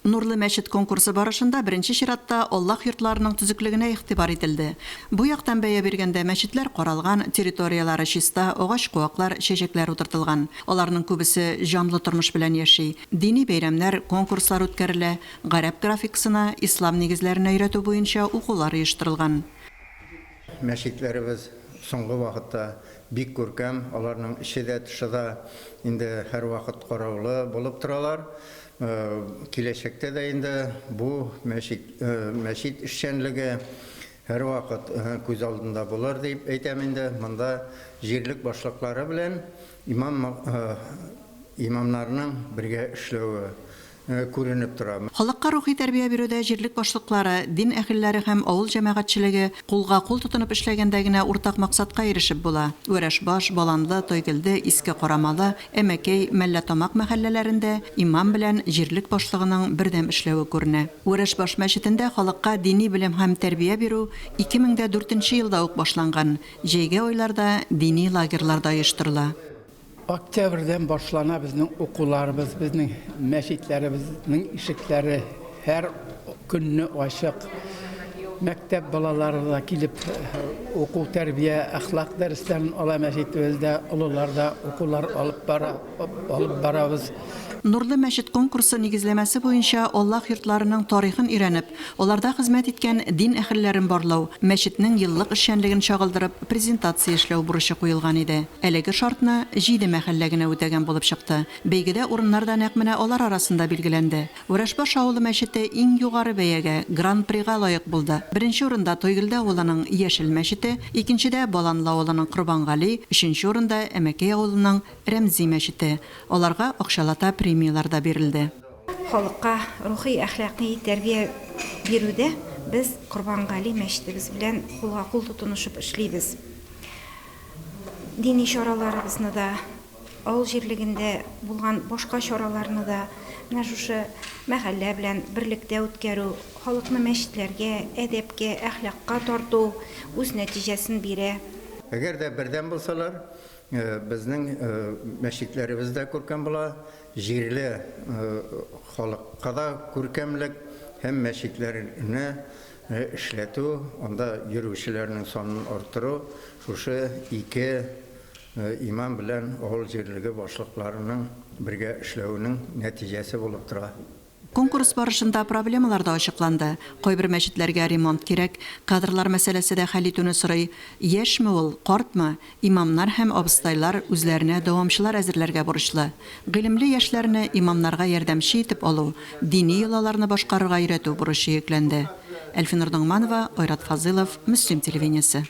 Нурлы мәчет конкурсы барышында беренче чиратта Аллаһ йортларының төзеклегенә игътибар ителде. Бу яктан бәя биргәндә мәчетләр каралган, территорияләре чиста, агач-куаклар, чәчәкләр утыртылган. Аларның күбесе җанлы тормыш белән яши. Дини бәйрәмнәр, конкурслар үткәрелә, гарәп графикасына, ислам нигезләренә өйрәтү буенча укулар оештырылган. Мәчетләребез соңгы вакытта бик күркәм, аларның эче дә, тышы да инде һәрвакыт караулы булып торалар. Киләчәктә дә инде бу мәчет, мәчет эшчәнлеге һәрвакыт күз алдында булыр дип әйтәм инде. Монда җирлек башлыклары белән имам, имамнарның бергә эшләве күренеп тора. Халыкка рухи тәрбия бирүдә җирлек башлыклары, дин әһелләре һәм авыл җәмәгатьчелеге кулга-кул тотынып эшләгәндә генә уртак максатка ирешеп була. Вәрәшбаш, Баланлы, Тойгелде, Иске Карамалы, Әмәкәй, Мәлләтамак мәхәлләләрендә имам белән җирлек башлыгының бердәм эшләве күренә. Вәрәшбаш мәчетендә халыкка дини белем һәм тәрбия бирү 2004 нче елда ук башланган, җәйге айларда дини лагерьлар да оештырыла. Октябрьдән башлана безнең укуларыбыз, безнең мәчетләребезнең ишекләре һәр көнне ачык. Мәктәп балалары да килеп уку, тәрбия, әхлак дәресләрен ала мәчетебездә, олылар да укулар алып бара, алып барабыз. Нурлы мәчет конкурсы нигезләмәсе буенча Аллаһ йортларының тарихын өйрәнеп, Аларда хезмәт иткән дин әһелләрен барлау, мәчетнең еллык эшчәнлеген чагылдырып, презентация эшләү бурычы куелган иде. Әлеге шартны җиде мәхәллә генә үтәгән булып чыкты. Бәйгедә урыннар да нәкъ менә алар арасында билгеләнде. Вәрәшбаш авылы мәчете иң югары бәягә, Гран-прига лаек булды. Беренче урында Тойгелде авылының Яшел мәчете, икенчедә, Баланлы авылының Корбангали, өченче урында, Әмәкәй авылының Рәмзи мәчете. Аларга акчалата премияләр дә бирелде. Халыкка рухи-әхлакый тәрбия бирүдә без Корбангали мәчетебез белән кулга-кул тотынышып эшлибез. Дини чараларыбызны да, авыл җирлегендә булган башка чараларны да менә шушы мәхәллә белән берлектә үткәрү, халыкны мәчетләргә, әдәпкә, әхлакка тарту үз нәтиҗәсен бирә. Әгәр дә бердәм булсалар, безнең мәчетләребез дә күркәм була, Җирле халыкка да күркәмлек һәм мәчетләрне эшләтү, анда йөрүчеләрнең санын арттыру шушы ике имам белән авыл җирлеге башлыкларының бергә эшләвенең нәтиҗәсе булып тора. Конкурс барышында проблемалар да ачыкланды. Кайбер мәчетләргә ремонт кирәк, кадрлар мәсьәләсе дә хәл итүне сорый. Яшьме ул, картмы, имамнар һәм абыстайлар үзләренә дәвамчылар әзерләргә бурычлы. Гыйлемле яшьләрне имамнарга ярдәмче итеп алу, дини йолаларны башкарырга өйрәтү бурычы йөкләнде. Әлфинур Ногманова, Айрат Фазылов, Мөслим телевидениесе.